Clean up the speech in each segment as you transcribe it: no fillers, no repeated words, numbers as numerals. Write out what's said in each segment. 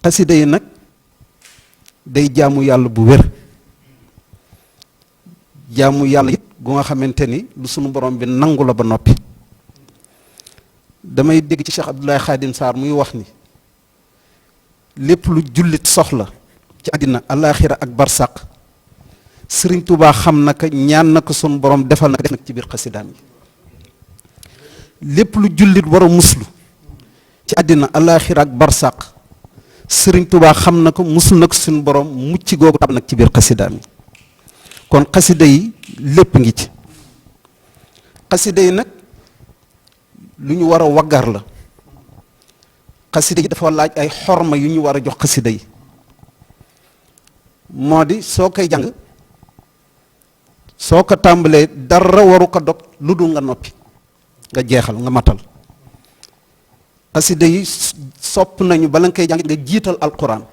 xasida yi nag day jaamu yàlla bu wér, jaamu yàlla it gu nga xamante ni lu sunu borom bi nangu la ba noppi. damay dégg ci Cheikh Abdoulaye Khadim Sarr muy wax ni lépp lu jullit soxla ci àddina alaaxira ak barsàq Sëriñ Tuubaa xam na ko, ñaan na ko sunu borom defal na ko, def na ko ci biir xasidaam yi. lépp lu jullit war a muslu ci àddina alaaxira ak barsàq Sëriñ Tuubaa xam na ko, musul na ko sunu borom, mucc googu tab nag ci biir xasidaam yi. kon xasida yi lépp ngi ci. xasida yi nag lu ñu war a waggar la. xasida yi dafa laaj ay xorma yu ñu war a jox xasida yi. moo di soo koy jàng, soo ko tàmbalee dara waru ko dog lu dul nga noppi, nga jeexal, nga matal. xasida yi sopp nañu bala nga koy jàng nga jiital alquran.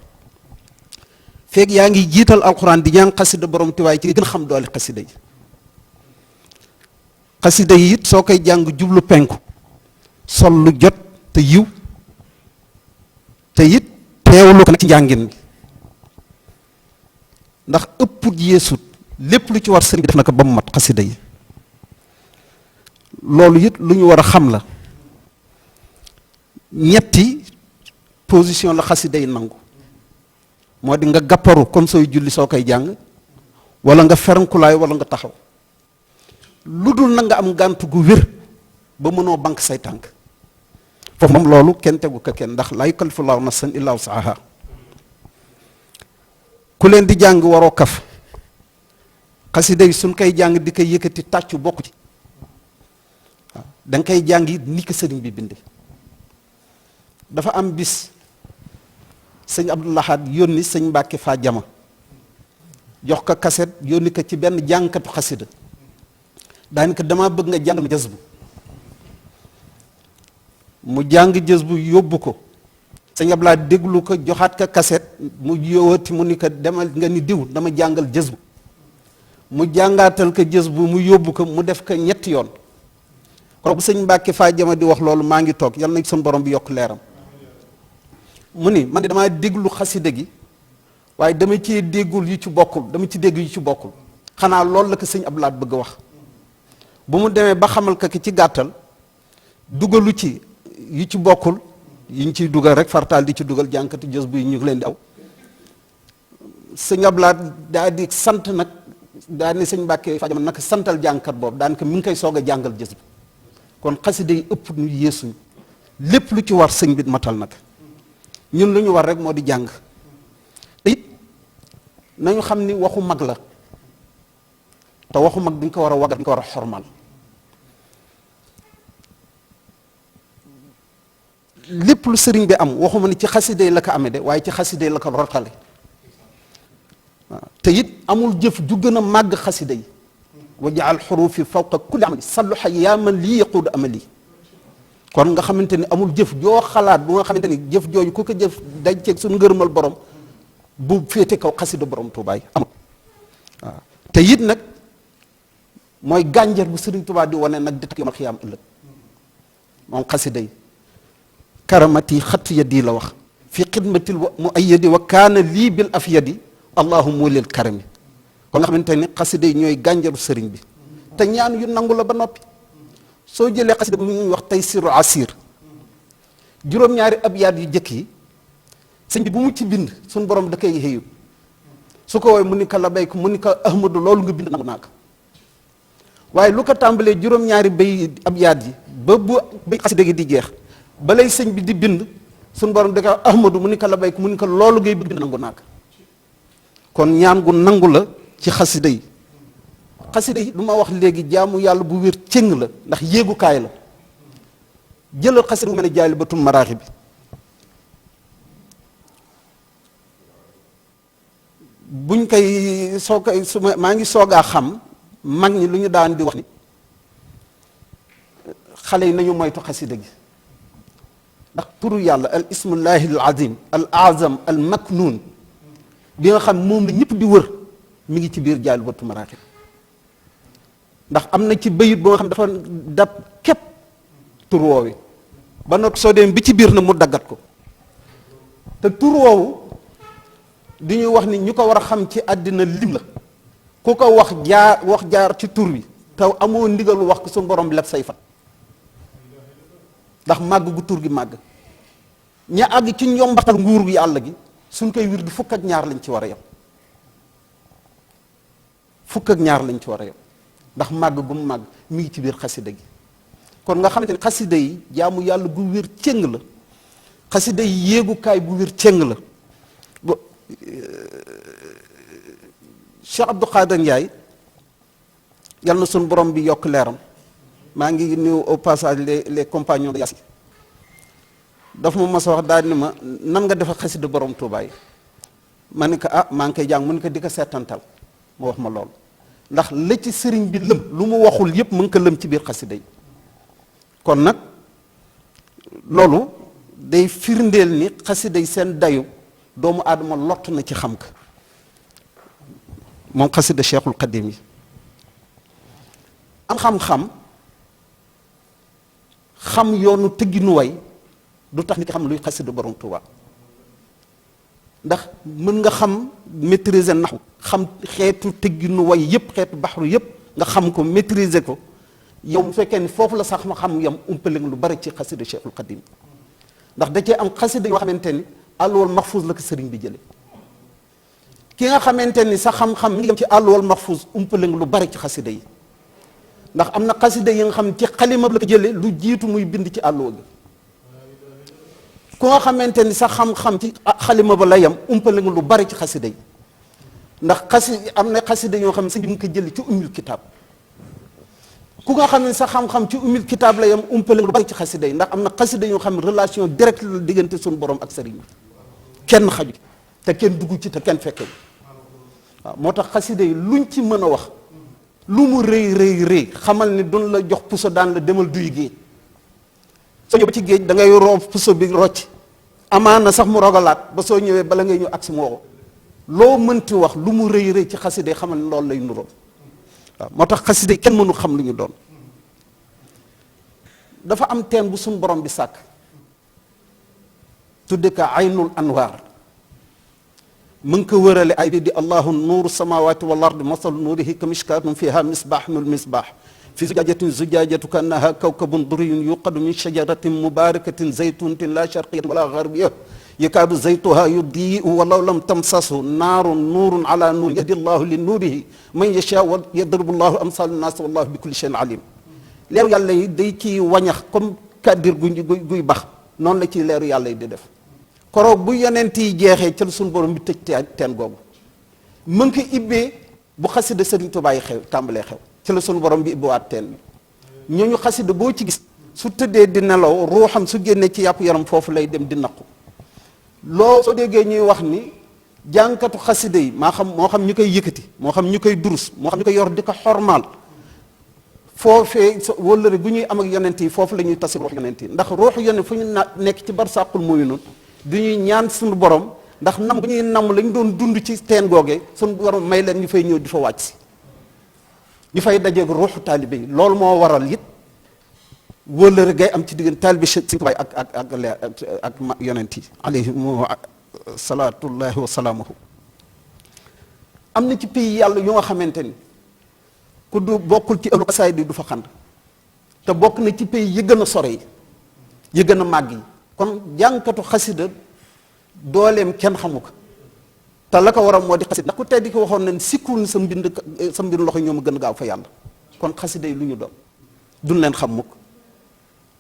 feeg yaa ngi jiital alquran di jàng xasida borom Tuubaa ci gën xam doole xasida yi. xasida yi it soo koy jàng jublu penku, sol lu jot te yiw, te it teewlu ko nag ci njàngin bi, ndax ëpp yeesut lépp lu ci war sëriñ bi def na ko ba mu mat xasida yi. loolu it lu ñu war a xam la. ñetti position la xasida yi nangu. moo di nga gàpparu comme sooy julli soo koy jàng, wala nga ferankulaay, wala nga taxaw. lu dul na nga am gàntu gu wér ba mënoo bank say tànk, foofu moom loolu kenn tegu ko kenn, ndax laa yukallifu llaahu nafsan illaa wus'ahaa. ku leen di jàng waroo kaf. xasida yi suñ koy jàng di koy yëkkati tàccu bokk ci. waaw da nga koy jàng it ni ko sëriñ bi binde. dafa am bis sëñ Abdou Lahad yónni sëñ Mbàkke Faa Jama, jox ko kaset, yónni ko ci benn jàngkatu xasida. daanaka dama bëgg nga jàng jës bu. mu jàng jës bu yóbbu ko. sëñ Abdou Lahad déglu ko, joxaat ko kaset, mu yowati mu ni ko demal nga ni diw dama jàngal jës bu. mu jàngaatal ko jës bu, mu yóbbu ko, mu def ko ñetti yoon. kon bu sëñ Mbàkke Faa Jama di wax loolu maa ngi toog, yal na sunu borom bi yokk leeram. mu ni man de damaa déglu xasida gi, waaye dama ci déggul yu ci bokkul, dama ci dégg yu ci bokkul. xanaa loolu la ko sëñ Abdou Lahad bëgg a wax. bu mu demee ba xamal ko ki ci gàttal, dugalu ci yu ci bokkul, yi ñu ciy dugal rek fartaal di ci dugal jànkati jës bu yi ñu leen di aw. sëñ Abdou Lahad daa di sant nag, daa ne sëñ Mbàkke Faa Jama nag santal jànkat boobu, daan ko mi ngi koy soog a jàngal jës bi. kon xasida yi ëpp ñu yeesuñu, lépp lu ci war sëñ bi matal nag. ñun lu ñu war rek moo di jàng. te it nañu xam ni waxu mag la, te waxu mag dañ ko war a waggal, dañ ko war a xormal. lépp lu sëriñ bi am waxuma ni ci xasida yi la ko amee de, waaye ci xasida yi la ko rotale. waaw te it amul jëf ju gën a màgg xasida yi. wa jaal xurufi fawqa kulli amali salluxa yaa man lii yaquudu amali. kon nga xamante ni amul jëf joo xalaat bu nga xamante ni jëf jooju ku ko jëf daj ceeg suñu ngërëmal borom bu féete kaw xasida borom Tuubaa amul. waaw te it nag mooy gànjar bu Sëriñ Tuubaa di wane nag di takk yomal xiyaam ëllëg moom xasida yi. karamati xat yadi la wax fi xidmatil mu ayyadi wa kaana lii bil afyadi allahu mulil karami. kon nga xamante ni xasida yi ñooy gànjaru sëriñ bi, te ñaan yu nangu la ba noppi. soo jëlee xasida bu ñuy wax taysiru asir, juróom-ñaari abyaat yu jëkk yi sëñ bi bu mu ci bind suñu borom da koy xëyu, su ko woowee mu ni ko la béyko, mu ni ko ahmadu loolu nga bind nangu naa ko. waaye lu ko tàmbalee juróom-ñaari bay abyaat yi ba bu bay xasida gi di jeex, balay sëñ bi di bind suñu borom da koy ahmadu mu ni ko la béyko, mu ni ko loolu ngay bind nangu naa ko. kon ñaan gu nangu la ci xasida yi. xasida yi lu ma wax léegi jaamu yàlla bu wér cëng la, ndax yéegukaay la. jëlal xasida bu mel ne Jaalibatul Maraaxib bi, buñ koy soo koy su maa ngi soogaa xam mag ñi lu ñu daan di wax ni xale yi nañu moytu xasida gi, ndax turu yàlla al ismullahi al azim al azam al maknuun bi nga xam moom la ñëpp di wër mi ngi ci biir Jaalibatul Maraaxib. ndax am na ci bayit boo nga xam dafa dab képp tur woowi ba noppi soo dem bi ci biir na mu daggat ko. te tur woowu di ñuy wax ni ñu ko war a xam ci àddina lim la ku ko wax jaar ci tur wi te amoo ndigalu wax ko suñu borom leb say fan ndax màgg gu tur gi màgg ña àgg ci njombatal nguur gi yàlla gi suñ koy wir di fukk ak ñaar lañ ci war a yem fukk ak ñaar lañ ci war a yem ndax màgg gu mu màgg mi ngi ci biir xasida gi kon nga xamante ne xasida yi jaamu yàlla gu wér cëng la xasida yi yéegukaay bu wér cëng la Cheikh Abdou Khader Ndiaye yal na suñu borom bi yokk leeram maa ngi nuyu au passage les compagnons de Yassi daf ma mos a wax daal ni ma nan nga defa xasida borom Tuubaa yi ma ne ko maa ngi koy jàng mu ne ko di ko seetantal mu wax ma loolu ndax la ci sëriñ bi lëm lu mu waxul yépp mu ngi ko lëm ci biir xasida yi kon nag loolu day firndeel ni xasida yi seen dayu doomu aadama lott na ci xam ka moom xasida Cheikhul Xadim yi am xam-xam xam yoonu tëgginu way du tax nit ki xam luy xasida borom Tuubaa ndax mën nga xam maîtriser naxu xam xeetu tëgginu way yépp xeetu baxru yépp nga xam ko maîtriser ko yow bu fekkee ni foofu la sax ma xam yam umpale lu bari ci xasida Cheikhul Xadim ndax da cee am xasida yoo xamante ni àlluwal maxfuus la ko sëriñ bi jële ki nga xamante ni sa xam-xam mi ngi ci àlluwal maxfuus umpale lu bari ci xasida yi ndax am na xasida yi nga xam ci xalima la ko jële lu jiitu muy bind ci àlluwa gi ku nga xamante ni sa xam-xam ci xalima ba la yam umpale lu bari ci xasida yi ndax am na xasida yoo xam ne sëñ bi nga ko jële ci umul kitaab ku nga xam ne sa xam-xam ci umil kitaab la yam umpale lu bari ci xasida yi ndax am na xasida yoo xam ne relation directe la diggante suñu borom ak sëriñ bi kenn xaju te kenn dugg ci te kenn fekke waaw moo tax xasida yi luñ ci mën a wax lu mu rëy xamal ni duñ la jox puso daan la demal duy géej soo ñëw ba ci géej da ngay roof puso bi rocc amaana sax mu rogalaat ba soo ñëwee bala ngay ñëw ak si mu waxo loo mënti wax lu mu rëy ci xasida yi xamal ni loolu lay nuróo waaw moo tax xasida yi kenn mënu xam lu ñu doon dafa am teen bu suñ borom bi sàkk tudde ka aynul anwaar mu ngi ko wërale ay di allahu nuuru samawati wal ardi masalu nuurihi ka mishkaatin fiha misbaaxul misbaax fi zujaajatu ka annaha kawkabun duriyun yuqadu min shajaratin mubarakatin zaytunatin la sharqiyatin wala garbiya yakaadu zaytuha yudii'u walaw lam tamsasu naarun nuurun ala nuur yahdi llahu li nuurihi man yashaa wa yadribu llahu amsaalu naas wallahu bi kulli shay'in alim leeru yàlla yi day ciy wañax comme kàddir guy bax noonu la ciy leeru yàlla yi di def koroog bu yonent yi jeexee ca suñu borom bi tëj teen googu mën ko ibbee bu xasida Sëriñ Tuubaa yi xew tàmbalee xew ci la suñu borom bi ibbiwaat teen bi ñooñu xasida boo ci gis su tëddee di nelaw ruuxam su génnee ci yàpp yaram foofu lay dem di naqu loo soo déggee ñuy wax ni jànkatu xasida yi moo xam ñu koy yëkkati moo xam ñu koy durus moo xam ñu koy yor di ko xormaal foofee wëllëre bu ñuy am ak yonent yi foofu la ñuy tasi ruux yonent yi ndax ruuxu yonent fu ñu nekk ci barsàqul mooy noonu du ñuy ñaan suñu borom ndax nam bu ñuy namm lañ doon dund ci teen googee suñu borom may leen ñu fay ñëw di fa wàcc si ñu fay dajeeg ruuxu taalibe yi loolu moo waral it wëllëre gay am ci diggante taalibe Sëriñ Tuubaa ak yonent yi alayhimu salaatullahi wa salaamuhu am na ci pays yàlla yu nga xamante ni ku du bokkul ci ëllu xasaay di du fa xand te bokk na ci pays yi gën a sore yi gën a màgg yi kon jànkatu xasida dooleem kenn xamu ko te la ko waral moo di xasida ndax ku tey di ko waxoon nañ sikkul sa mbind loxo ñoom a gën a gaaw fa yàlla kon xasida yi lu ñu doon duñ leen xam mukk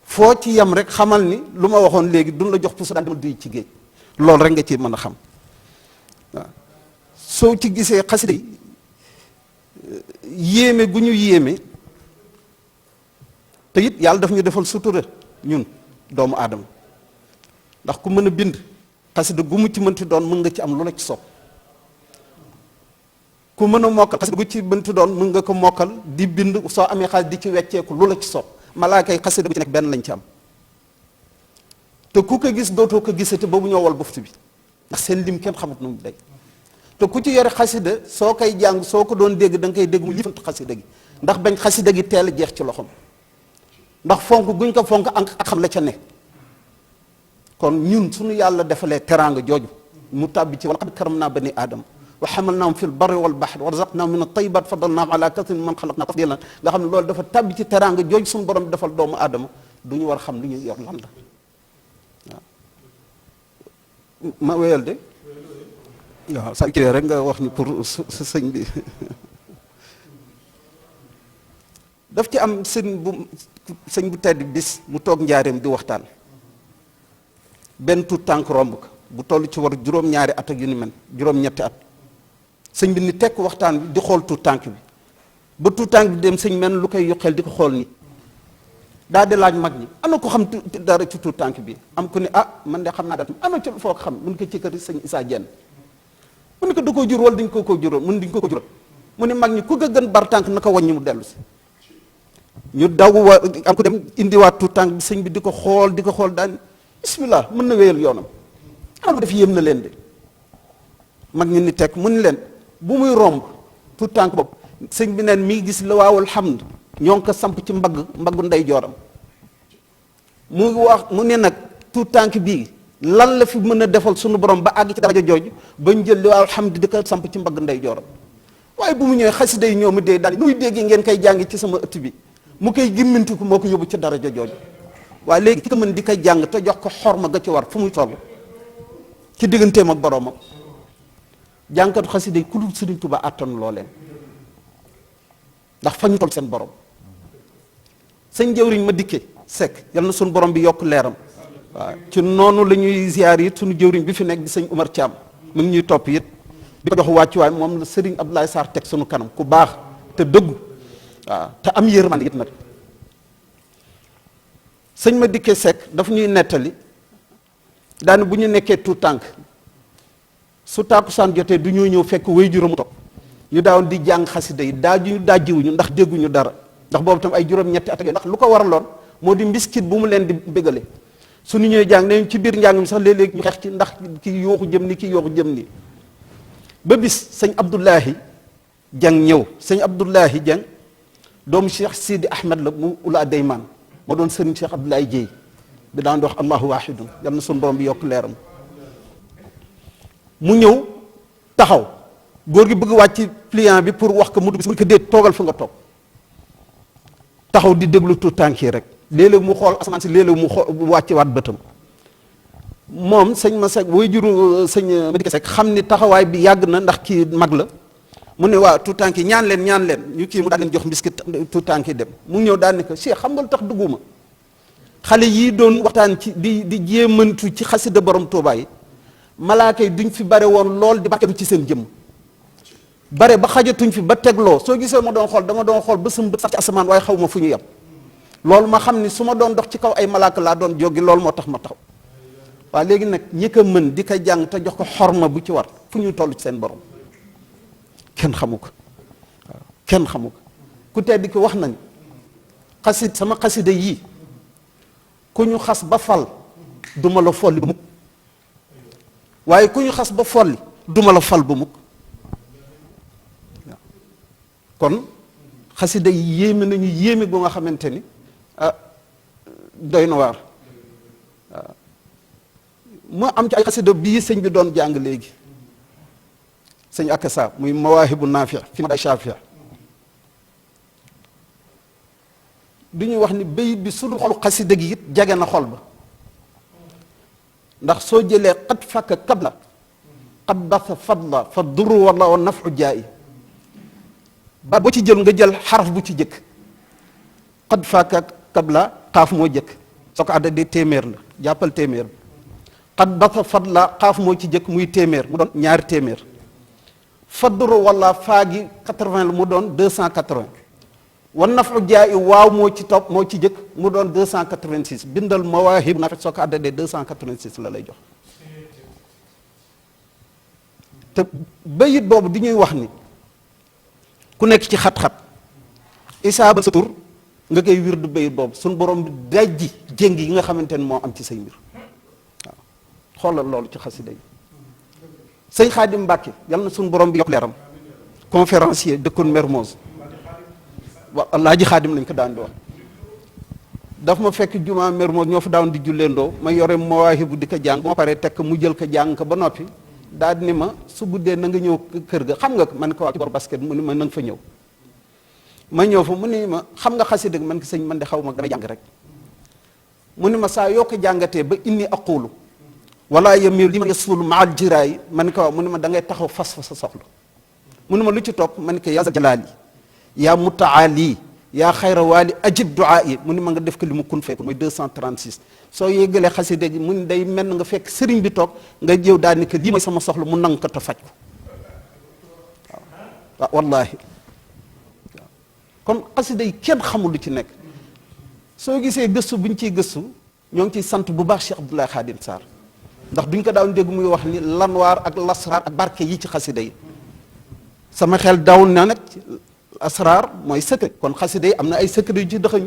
foo ci yem rek xamal ni lu ma waxoon léegi duñ la jox puso daan demal duy ci géej loolu rek nga ci mën a xam waaw soo ci gisee xasida yi yéeme gu ñu yéeme te it yàlla daf ñu defal sutura ñun doomu aadama ndax ku mën a bind xasida gu mu ci mënti doon mën nga ci am lu la ci soob ku mën a mokkal xasida gu ci mënti doon mën nga ko mokkal di bind soo amee xaalis di ci wecceeku lu la ci soob malaaka yi xasida gu ci nekk benn lañ ci am te ku ko gis dootoo ko gisate ba bu ñoo wal buftu bi ndax seen lim kenn xamut nu mu day te ku ci yore xasida soo koy jàng soo ko doon dégg da nga koy dégg mu lifantu xasida gi ndax bañ xasida gi teel a jeex ci loxoom ndax fonk guñ ko fonk ak xam la ca ne kon ñun suñu yàlla defalee teraanga jooju mu tàbbi ci wa laqad karamnaa bani aadama wa hamalnaahum fil barri wal bahri wa razaqnaahum min at-tayyibaat faddalnaahum ala kathirin mimman xalaqnaa tafdiilan nga xam ne loolu dafa tàbbi ci teraanga jooju suñu borom defal doomu aadama du ñu war xam lu ñuy yor lan la waaw ma wéyal de waaw sa kii rek nga wax ni pour sëñ bi daf ci am sëñ bu tedd bis mu toog njaareem di waxtaan benn tuut tànk romb ko bu toll ci war juróom-ñaari at ak yu ni mel juróom-ñetti at sëñ bi ni tekk waxtaan bi di xool tuut tànk bi ba tuut tànk bi dem sëñ mel lu koy yokkeel di ko xool ni daa di laaj mag ñi ana ko xam dara ci tuut tànk bi am ku ne man de xam naa dara ana ci foo ko xam mun ko ci kër sëñ Issa Diène mu ne ko da koo jur wala dañ ko juróon mun dañ ko juróon mu ne mag ñi ku gën bar tànk na ko wàññi mu dellu si ñu daw am ko dem indiwaat tuut tànk bi sëñ bi di ko xool daan bismillah mën na wéyal yoonam ana ko def yéem na leen de mag ñi ni tekk mu ni leen bu muy romb tuut tànk boobu sëñ bi neen mi ngi gis la waawul hamd ñoo ngi ko samp ci mbaggu ndey jooram mu ne nag tuut tànk bii lan la fi mën a defal sunu borom ba àgg ci daraja jooju bañ jël li waawul hamd di ko samp ci mbagg ndey jooram waaye bu mu ñëwee xasida yi ñoomu dee daal nuy dégg ngeen koy jàng ci sama ëtt bi mu koy gimmintiku moo ko yóbbu ci daraja jooju waaye léegi ki ko mën di koy jàng te jox ko xorma ga ci war fu muy toll ci digganteem ak boroomam jàngkatu xasida yi ku dul Sëriñ Tuubaa àttanu loo leen ndax fa ñu toll seen borom sëñ jëwriñ ma dikke sekk yal na suñu borom bi yokk leeram waaw ci noonu la ñuy ziyaar it suñu jëwriñ bi fi nekk di sëñ Umar Thiam mu ngi ñuy topp it di ko jox wàccuwaay moom la Sëriñ Abdoulaye Sarr teg suñu kanam ku baax te dëggu waaw te am yërmande it nag sëñ ma dikkee sekk daf ñuy nettali daane bu ñu nekkee tout tànk su tàkkusaan jotee du ñoo ñëw fekk way juróomu toog ñu daawoon di jàng xasida yi daajiwuñu ndax dégguñu dara ndax boobu tam ay juróom-ñetti at ak ndax lu ko waraloon moo di mbiskit bu mu leen di bégale suñu ñëwee jàng ne ci biir njàng mi sax léeg-léeg ñu xeex ci ndax kii yooxu jëm ni kii yooxu jëm ni ba bis sëñ Abdoulahi Jang ñëw sëñ Abdoulahi Jang doomu Cheikh Sidi Ahmed la mu ula dayman moo doon sëriñ Cheikh Abdoulaye Dieye bi daan di wax allahu wahidun yal na suñu borom bi yokk leeram mu ñëw taxaw góor gi bëgg wàcc pliant bi pour wax ko mu dugg si mu ko déet toogal fa nga toog taxaw di déglu tout tànk yi rek léeg-léeg mu xool asamaan si léeg-léeg mu xool wàcce waat bëtam moom sëñ ma sek way juru sëñ ma di sek xam ni taxawaay bi yàgg na ndax kii mag la mu ne waa tout tànk yi ñaan leen ñu kii mu daal leen jox mbiskit tout tànk yi dem mu ñëw daal ne ko Cheikh xam nga lu tax dugguma xale yii doon waxtaan ci di jéemantu ci xasida borom Tuubaa yi malaaka yi duñ fi bare woon lool di barkeelu ci seen jëmm bare ba xajatuñ fi ba tegloo soo gisee ma doon xool dama doon xool ba sama bët sax ci asamaan waaye xaw ma fu ñu yem loolu ma xam ni su ma doon dox ci kaw ay malaaka laa doon jógi loolu moo tax ma taxaw waaye léegi nag ñi ko mën di ko jàng te jox ko xorma bu ci war fu ñu toll ci seen borom kenn xamu ko waaw kenn xamu ko ku tedd ki wax nañ sama xasida yii ku ñu xas ba fal duma la folli ba mukk waaye ku ñu xas ba folli duma la fal ba mukk waaw kon xasida yi yéeme nañu yéeme bu nga xamante ni doy na waar waaw mu am ci ay xasida bii sëñ bi doon jàng léegi sëñ akasa muy mawaahibu naafi fi ma shafia du ñuy wax ni bayit bi su dul xolu xasida gi it jege na xol ba ndax soo jëlee xat fakka kabla xat basa fadla fa duru wala wa nafu jaayi ba boo ci jël nga jël xaraf bu ci jëkk xat fakka kabla xaaf moo jëkk soo ko àddee téeméer la jàppal téeméer bi xat basa fadla xaaf moo ci jëkk muy téeméer mu doon ñaari téeméer fadru wala faagi 80 la mu doon 280 wan nafu jaay waaw moo ci topp moo ci jëkk mu doon 286 bindal mawaahib na soo ko àddee 286 la lay jox te bayit boobu di ñuy wax ni ku nekk ci xat-xat isaaba sa tur nga koy wirdu bayit boobu suñ borom bi dajji jéng yi nga xamante ne moo am ci say mbir waaw xoolal loolu ci xasida yi sëñ Xaadim Mbàkke yal na suñu borom bi yokk leeram conférencier dëkkoon Mermoz waaw Alaaji Xaadim lañ ko daan di wax daf ma fekk jumaa Mermoz ñoo fa daawoon di julleendoo ma yore mawaahibu di ko jàng moo pare tekk mu jël ko jàng ko ba noppi daal di ni ma su guddee na nga ñëw kër ga xam nga man ko waa ci bor basket mu ni ma na nga fa ñëw ma ñëw fa mu ni ma xam nga xasida man ki sëñ man de xaw ma dama jàng rek mu ni ma saa yoo ko jàngatee ba inni aqulu wala yamil li ma yasulu maal jiraay man ko waaw mu ni ma da ngay taxaw fas fa sa soxla mu ni ma lu ci topp man ko yaa jalaali yaa mutaali yaa xayra waali ajib duaa yi mu ni ma nga def ko li mu kun fekk mooy 236 soo yéggalee xasida gi mu ni day mel nga fekk sëriñ bi toog nga jëw daal ni que lii mooy sama soxla mu nang ko te faj ko waaw wallahi waaw kon xasida yi kenn xamul lu ci nekk soo gisee gëstu bu ñu ciy gëstu ñoo ngi ciy sant bu baax Cheikh Abdoulaye Khadim Sarr ndax duñ ko daaw dégg muy wax ni lanwaar ak lasraar ak barke yi ci xasida yi sama xel daw na nag asraar mooy secret kon xasida yi am na ay secret yu ci dëxañ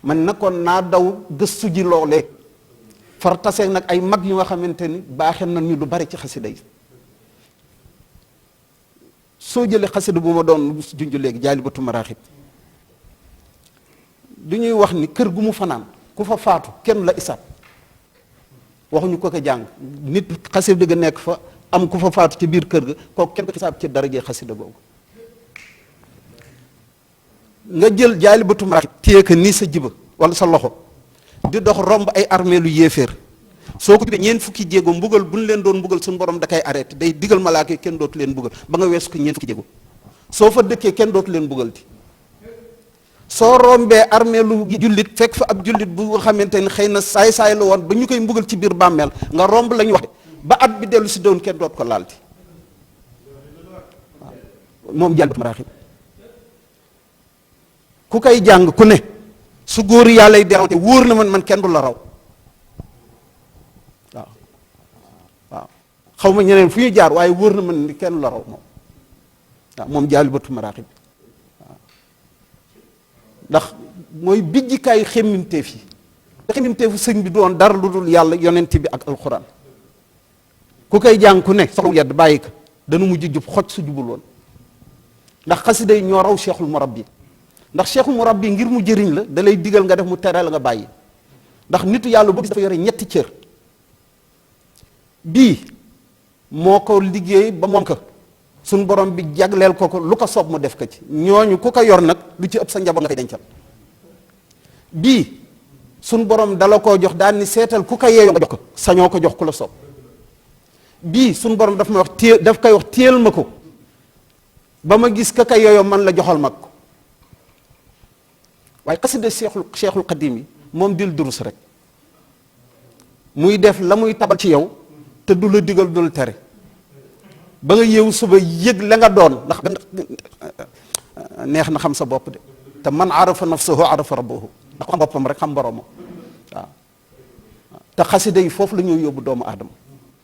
man na kon naa daw gëstu ji loolee far taseeg nag ay mag yu nga xamante ni baaxee nañ ñu lu bari ci xasida yi soo jëlee xasida bu ma doon junj léegi Jaalibatu Maraaxib du ñuy wax ni kër gu mu fanaan ku fa faatu kenn la isaab waxuñu ko ko jàng nit xasida ga nekk fa am ku fa faatu ci biir kër ga kooku kenn ko isaab ci darajee xasida googu nga jël Jaalibatu Maraaxib téye ko nii sa jiba wala sa loxo di dox romb ay armée lu yéeféer soo ko tuddee ñeent fukki jéego mbugal bu ñu leen doon mbugal suñu borom da koy arrêté day digal malaaka yi kenn dootu leen mbugal ba nga weesu ko ñeent fukki jéego soo fa dëkkee kenn dootu leen mbugal di soo rombee armée lu jullit fekk fa ab jullit bu nga xamante ni xëy na saay-saay la woon ba ñu koy mbugal ci biir bàmmeel nga romb la ñu wax de ba at bi dellu si doon kenn doot ko laal di waaw moom Jaalibatu Maraaxib ku koy jàng ku ne su góor yàlla yi deewante wóor na man kenn du la raw waaw waaw xaw ma ñeneen fu ñu jaar waaye wóor na man ni kenn du la raw moom waaw moom Jaalibatu Maraaxib waaw ndax mooy bijjikaayu xemmimteef yi xemmimteefu sëñ bi doon dara lu dul yàlla yonent bi ak alxuraan ku koy jàng ku ne soxla yedd bàyyi ko dana mujj jub xoj su jubul woon ndax xasida yi ñoo raw cheikhul murabbi ndax cheikhul murabbi ngir mu jëriñ la da lay digal nga def mu tere la nga bàyyi ndax nitu yàlla boo gis dafa yore ñetti cër bii moo ko liggéey ba moom ko suñ borom bi jagleel ko lu ko soob mu def ko ci ñooñu ku ko yor nag lu ci ëpp sa njaboot nga koy dencal bii suñ borom dala koo jox daan ni seetal ku ko yeeyoo nga jox ko sañoo ko jox ku la soob bii suñ borom daf ma wax téye daf koy wax téyel ma ko ba ma gis ka kay yeeyoo man la joxal mag ko waaye xasida cheikhul qadim yi moom dil durus rek muy def la muy tabal ci yow te du la digal du la tere ba nga yeewu suba yëg la nga doon ndax neex na xam sa bopp de te man arafa nafsahu arafa rabbahu ndax xam boppam rek xam boromam waaw te xasida yi foofu la ñuy yóbbu doomu aadama